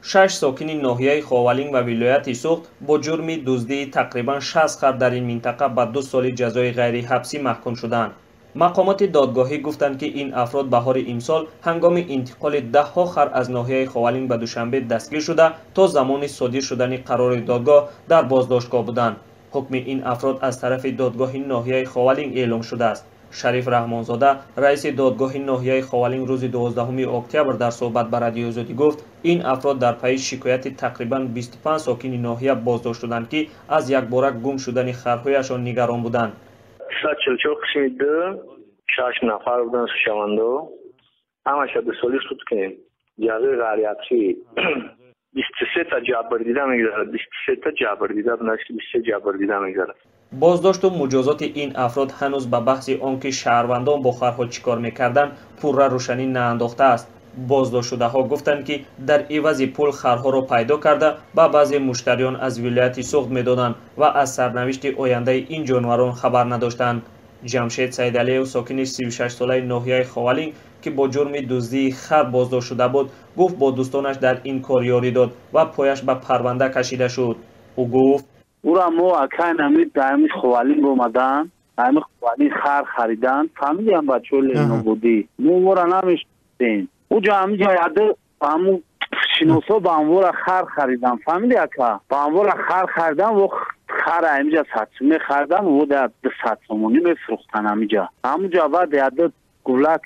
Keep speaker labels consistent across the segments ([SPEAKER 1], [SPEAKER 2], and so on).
[SPEAKER 1] Шаш сокини ноҳияи Ховалинг ва вилояти Суғд бо ҷурми дуздии тақрибан 60 хар дар ин минтақа ба 2 соли ҷазои ғайриҳабсӣ маҳкум шуданд. Мақомоти додгоҳӣ гуфтанд, ки ин афрод баҳори имсол ҳангоми интиқоли даҳҳо хар аз ноҳияи Ховалинг ба Душанбе дастгир шуда, то замони содир шудани қарори додгоҳ дар боздоштгоҳ буданд. Ҳукми ин афрод аз тарафи додгоҳи ноҳияи Ховалинг эълом шудааст. Шариф Раҳмонзода, раиси додгоҳи ноҳияи Ховалинг, рӯзи 12 октябр дар суҳбат ба Радиои Озодӣ гуфт, ин афрод дар пайи шикояти тақрибан 25 сокини ноҳия боздошт шуданд, ки аз якбора гум шудани харҳояшон нигарон буданд.
[SPEAKER 2] 144 қисми ду, шаш нафар буданд шавандо, ҳамаша 2 соли суд кунем. Ҷазои ғайриҳабсӣ 23 та ҷабрдида мегузарад, 23 та ҷабрдида, значит 23 ҷабрдида мегузарад.
[SPEAKER 1] Боздошту муҷозоти ин афрод ҳанӯз ба баҳси он ки шаҳрвандон бо харҳо чӣ кор мекарданд, пурра рӯшанӣ наандохтааст. Боздоштшудаҳо гуфтанд, ки дар ивази пул харҳоро пайдо карда ба баъзе муштариён аз вилояти Суғд медоданд ва аз сарнавишти ояндаи ин ҷонварон хабар надоштанд. Ҷамшед Саидалиев, сокини 36-солаи ноҳияи Ховалинг, ки бо ҷурми дуздии хар боздошт шуда буд, гуфт бо дӯстонаш дар ин кор ёрӣ дод ва пояш ба парванда кашида шуд. Ӯ гуфт:
[SPEAKER 3] Ура мо акай нами даими Ховалинг омадан, даими Ховалинг хар харидан, фамилиям бачаҳои Ленободӣ. Мо ора намешиносем. Уҷо ҳамиҷо яде ҳаму шиносо ба амвора хар харидан, фамили ака. Ба амвора хар харидан, во хар ҳамиҷа 100 сомонӣ харидан, во да 200 сомонӣ мефурӯхтан ҳамиҷа. Ҳамуҷо баъд яде гулак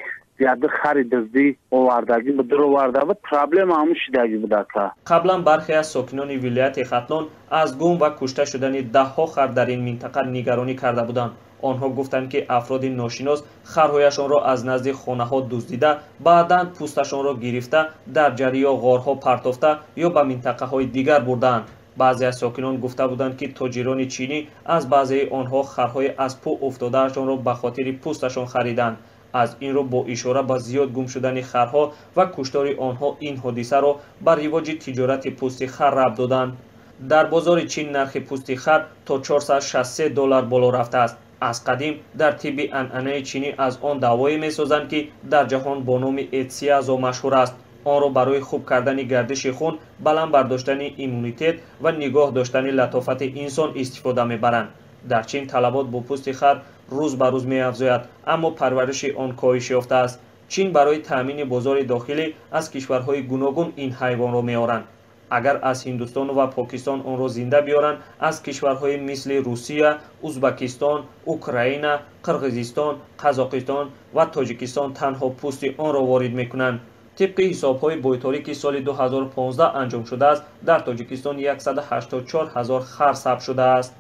[SPEAKER 3] яде хари дуздӣ овардагӣ буд, дуроварда буд, проблема ҳамун шидагӣ буд ака.
[SPEAKER 1] Қаблан бархе аз сокинони вилояти Хатлон аз гум ва кушта шудани даҳҳо хар дар ин минтақа нигаронӣ карда буданд. Онҳо гуфтанд, ки афроди ношинос харҳояшонро аз назди хонаҳо дуздида, баъдан пӯсташонро гирифта, дар ҷарӣ ё ғорҳо партофта ё ба минтақаҳои дигар бурдаанд. Баъзе аз сокинон гуфта буданд, ки тоҷирони чинӣ аз баъзеи онҳо харҳои аз пӯ уфтодаашонро ба хотири пӯсташон хариданд. Аз ин рӯ бо ишора ба зиёд гум шудани харҳо ва куштори онҳо ин ҳодисаро ба ривоҷи тиҷорати пӯсти хар рабт доданд. Дар бозори Чин нархи пӯсти хар то 463 доллар боло рафтааст. Аз қадим дар тибби анъанаи чинӣ аз он давое месозанд, ки дар ҷаҳон бо номи этсиазо машҳур аст. Онро барои хуб кардани гардиши хун, баланд бардоштани иммунитет ва нигоҳ доштани латофати инсон истифода мебаранд. Дар Чин талабот бо пӯсти хар рӯз ба рӯз меафзояд, аммо парвариши он коҳиш ёфтааст. Чин барои таъмини бозори дохилӣ аз кишварҳои гуногун ин ҳайвонро меоранд. Агар аз Ҳиндустон ва Покистон онро зинда биёранд, аз кишварҳои мисли Русия, Узбакистон, Украина, Қирғизистон, Қазоқистон ва Тоҷикистон танҳо пӯсти онро ворид мекунанд. Тибқи ҳисобҳои бойторӣ, ки соли 2015 анҷом шудааст, дар Тоҷикистон 184 ҳазор хар сабт шудааст.